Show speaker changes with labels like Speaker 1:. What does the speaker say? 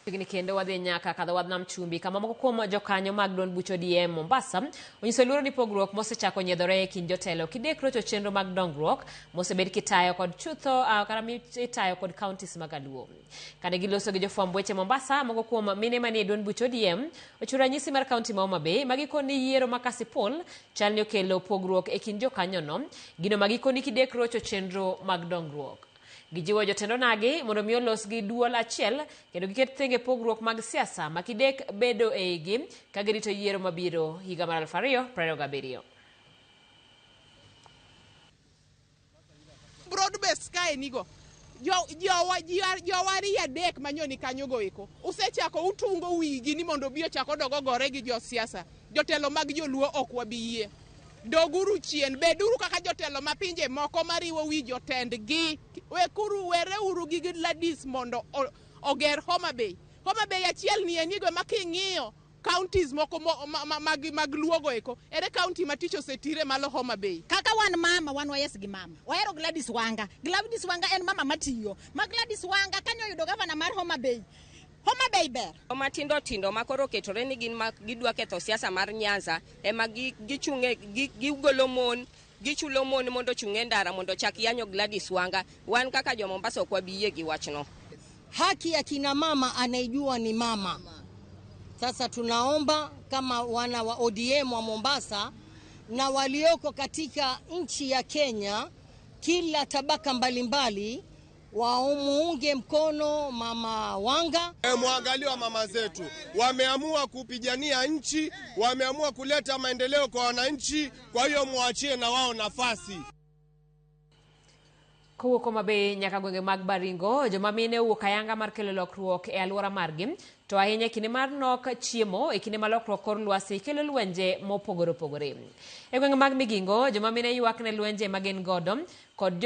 Speaker 1: Chiegni kendo wadhi nyaka kadho wadh nam chumbi kama moko kuom jokanyo mag duond buch ODM Mombasa onyiso luoro ni pogruok mosechako nyiedhore e kind jotelo kidek rocho chenro mag dongruok mosebed kitayo kod chutho uh, kata itayo kod counties mag Aluo. Kane giloso gi jofwamb weche Mombasa, moko kuom mine manie duond buch ODM ochiwo ranyisi mar kaunti ma Homa Bay ma gikoni yiero ma Kasipul chal ni okelo pogruok e kind jokanyono, gino ma gikoni kidek rocho chenro mag dongruok. Gijiwo jotend onagi mondo mi olos gi duol achiel kendo giket thenge pogruok mag siasa ma kidek bedo e igi ka girito yiero mabiro higa mar 2027.
Speaker 2: Broad base kae nigo jowa jowa ariyo adek manyoni kanyogo eko usechako utungo wigi ni mondo obi ochak odog ogore gi josiasa jotelo mag joluo ok wabi yie doguru chien beduru kaka jotelo ma pinje moko mariwo wi jotendgi wekuru wereuru gi Gladys mondo oger Homa Bay Homa Bay achiel ni enigo ma king'iyo counties moko mo, ma, ma, mag, mag luogo eko ere county ma tich osetire malo Homa Bay.
Speaker 3: Kaka wan mama wan wayes gi mama wahero Gladys Wanga. Gladys Wanga en mama matiyo ma Gladys Wanga kanyo oyudo gavana mar Homa Bay. Homa Bay ber.
Speaker 4: Matindo tindo ma koro oketore ni gin ma gidwa ketho siasa mar Nyanza ema gichung' gigolo mon gichulo mon mondo ochung' e ndara mondo ochak yanyo Gladys Wanga. Wan kaka jo Mombasa ok wabi yie gi wachno.
Speaker 5: Haki ya kina mama anaijua ni mama. Sasa tunaomba kama wana wa ODM wa Mombasa na walioko katika nchi ya Kenya, kila tabaka mbalimbali wamuunge mkono mama Wanga.
Speaker 6: Mwangalie wa mama zetu wameamua kupigania nchi, wameamua kuleta maendeleo kwa wananchi. Kwa hiyo mwachie na wao nafasi.
Speaker 1: Kowuok Homa Bay nyaka gwenge mag Baringo, joma mine owuok ayanga mar kelo lokruok e alwora margi, to ahinya e kinde mar nok chiemo, e kinde ma lokruok kor lwasi kelo lwenje mopogore opogore. E gwenge mag Migingo, joma mine ywak ne lwenje ma gin godo kod